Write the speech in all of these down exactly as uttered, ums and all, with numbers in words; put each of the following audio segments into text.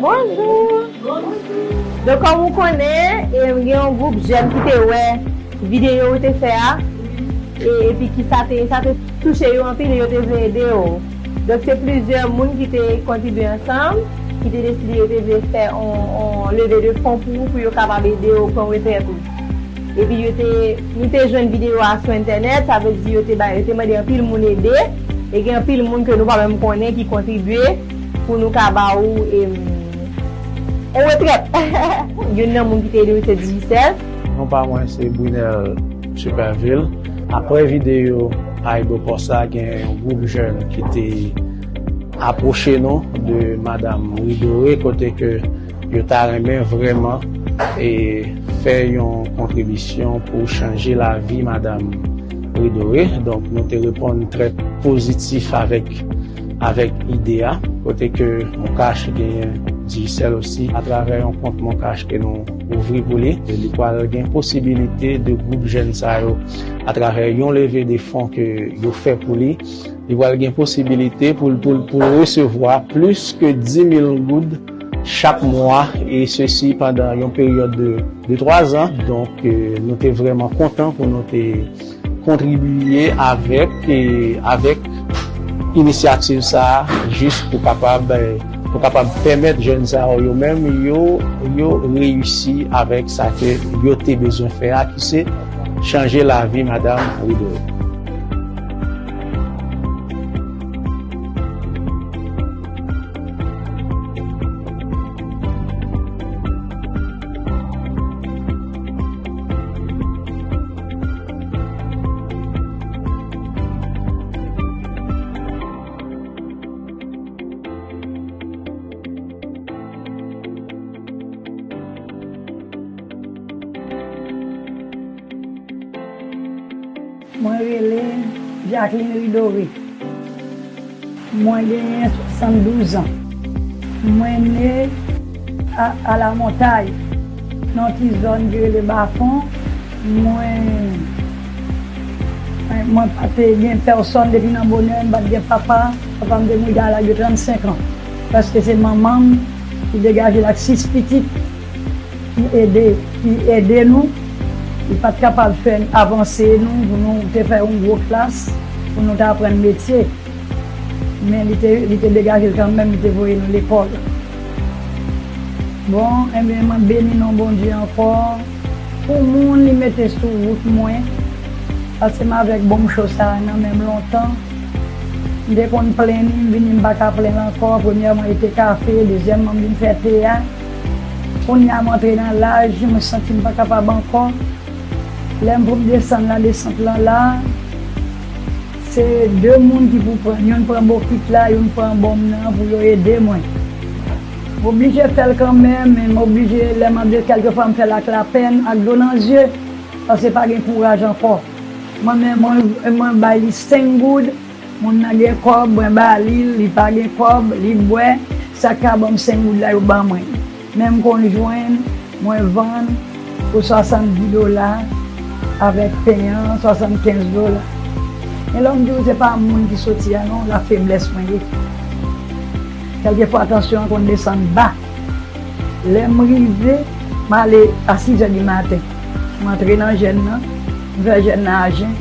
Bonjou. Donk, kòm ou konnen, e, gen yon gwoup jèn ki te wè videyo ou te fè a, e, epi ki sa te, sa te touche yo anpil, e yo te vle ede w. Donk, se plizyè moun ki te kontribye ansanm, ki te deside yo te vle fè on, on leve de fon pou ou, pou yo kapab ede w pran retrèt ou. Epi yo te, nou te jwenn videyo a sou entènèt, sa vle di yo te bay, yo te mande anpil moun ede, e gen anpil moun ke nou pa menm konnen ki kontribye pou nou ka ba ou, em, on retrèt. Youn nan moun ki te ede w se Digicel. Non pa mwen se Brunel Superville. Apre videyo Ayibopost la, gen yon gwoup jèn ki te apwoche nou de Madam Ridore, kote ke yo ta renmen vrèman e fè yon kontribisyon pou chanje lavi Madam Ridore. Donk, nou te reponn trè pozitif avèk, avèk ide a, kote ke Moncash genyen Digicel osi, atravè yon kont Moncash ke nou ouvri pou li. Li pral gen posibilite de gwoup jèn sa yo, atravè yon leve de fon ke yo fè pou li, li pral gen posibilite pou l, pou l, pou l resevwa plis ke dis mil goud chak mwa, e sesi pandan yon peryòd de, de twa zan. Donk, eh, nou te vrèman kontan pou nou te kontribye avèk, eh, avèk inisyativ sa a, jis pou kapab, eh, pou kapab pèmèt jèn sa yo, yo menm, yo, yo reyisi avèk sa ke yo te bezwen fè a, ki se chanje lavi Madam Ridore. Mwen rele Jacqueline Ridore. Mwen genyen swasanndouz an. Mwen ne a, a Lamontay, nan ti zòn ki rele Bafon. Mwen, mwen, mwen pa te gen pèsòn depi nan bonè, m pa t gen papa. Papa m te mouri a laj de trannsenk an. Paske se manman m ki degaje l ak sis pitit, ki ede, ki ede nou. Li pa t kapab fè n avanse nou, pou nou te fè yon gwo klas, pou nou te aprann metye. Men li te, li te degaje l kanmenm, li te voye nou lekòl. Bon, ebyen, mwen beni non Bondye ankò. Pou moun li mete sou wout mwen, paske m avèk bonm cho sa a nan men m lontan. M te konn plenn li, m vini m pa ka plenn l ankò. Premyèman, li te kafe, dezyèmman, m vin fè te a. Kounye a, m antre nan laj, mwen santi m pa kapab ankò. Lè m pou m desann la, desant lan la, se de moun ki pou pran. Youn pran bokit la, youn pran bonm nan pou yo ede mwen. M oblije fè l kanmenm, men m oblije, lè m ap de, kèlkefwa m fè l ak lapèn, ak dlo nan zye, paske pa gen kouraj ankò. Mwen menm, mwen, mwen bay li senk goud, moun nan gen kòb, mwen ba li l, li pa gen kòb, li bwè, sa k ka ban m senk goud la, yo ban mwen. Men m konn jwenn, mwen vann pou swasanndis dola, avèk pen an, swasannkenz dola. Men lè m di w se pa moun ki soti a non, la feblès mwen ye. Kèlkefwa tansyon an konn desann ba. Lè m rive, m ale a sizè di maten. M antre nan jèn nan, m fè jèn nan ajen,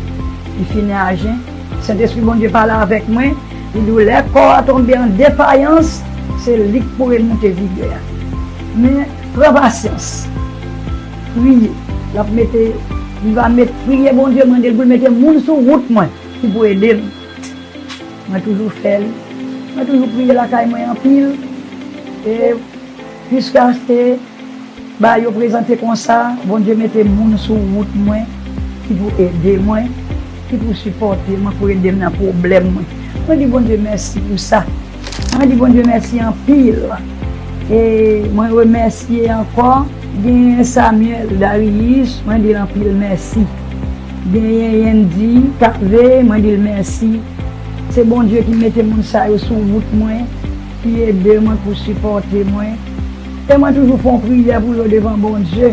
li fini ajen. Sentespri Bondye pale avèk mwen, li di w lè kò a tonbe an depayans, se li k pou remoute vigè a. Men, pran pasyans. Priye. L ap mete, li va met, priye Bondye, mande l pou l mete moun sou wout mwen ki pou ede m. Mwen toujou fè l. Mwen toujou priye lakay mwen anpil. E jiskaske ba yo prezante konsa, Bondye mete moun sou wout mwen ki pou ede mwen, ki pou sipòte mwen, pou ede m nan pwoblèm mwen. Mwen di Bondye mèsi pou sa. Mwen di Bondye mèsi anpil. E mwen remèsye ankò, genyen Samuel Darius, mwen di l anpil mèsi. Genyen Yendi Kave, mwen di l mèsi. Se Bondye ki mete moun sa yo sou wout mwen, ki ede mwen, pou sipòte mwen. E mwen toujou fè yon priyè pou yo devan Bondye.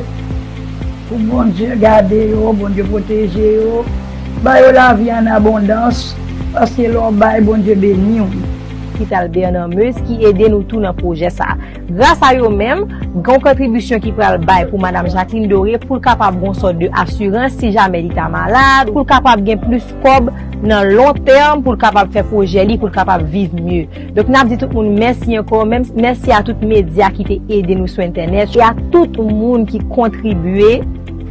Pou Bondye gade yo, Bondye pwoteje yo. Ba yo lavi an abondans, paske lè w bay, Bondye beni w. Lopital Bernard Meuze ki ede nou tou nan pwojè sa a. Gras a yo menm, gen yon kontribisyon ki pral bay pou Madanm Jacqueline Doré pou l kapab gen yon sòt de asirans si jamè li ta malad, pou l kapab gen plis kòb nan lon tèm, pou l kapab fè pwojè li, pou l kapab viv mye. Donk, n ap di tout moun mèsi ankò, menm mèsi a tout medya ki te ede nou sou entènèt, e a tout moun ki kontribye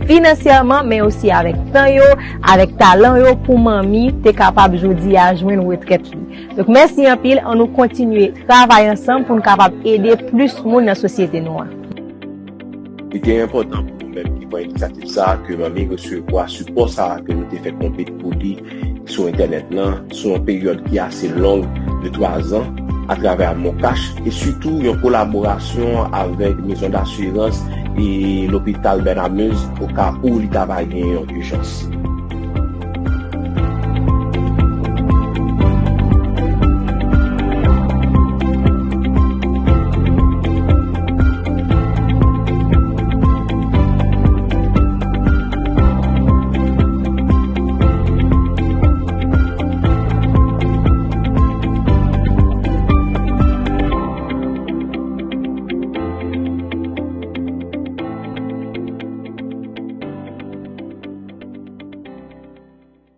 finansyèman, men osi avèk tan yo, avèk talan yo, pou manmi te kapab jodi a jwenn retrèt li. Donk, mèsi anpil, ann nou kontinye travay ansanm pou n kapab ede plis moun nan sosyete nou an. Li te enpòtan pou nou menm ki pran inisyativ sa a ke manmi resevwa sipò sa a ke nou te fè konbit pou li sou entènèt lan, sou yon peryòd ki ase long de twa zan, atravè MonCash, e sitou yon kolaborasyon avèk mezon dasirans e lopital Bernard Meuze, oka ou li ta va gen yon ijans.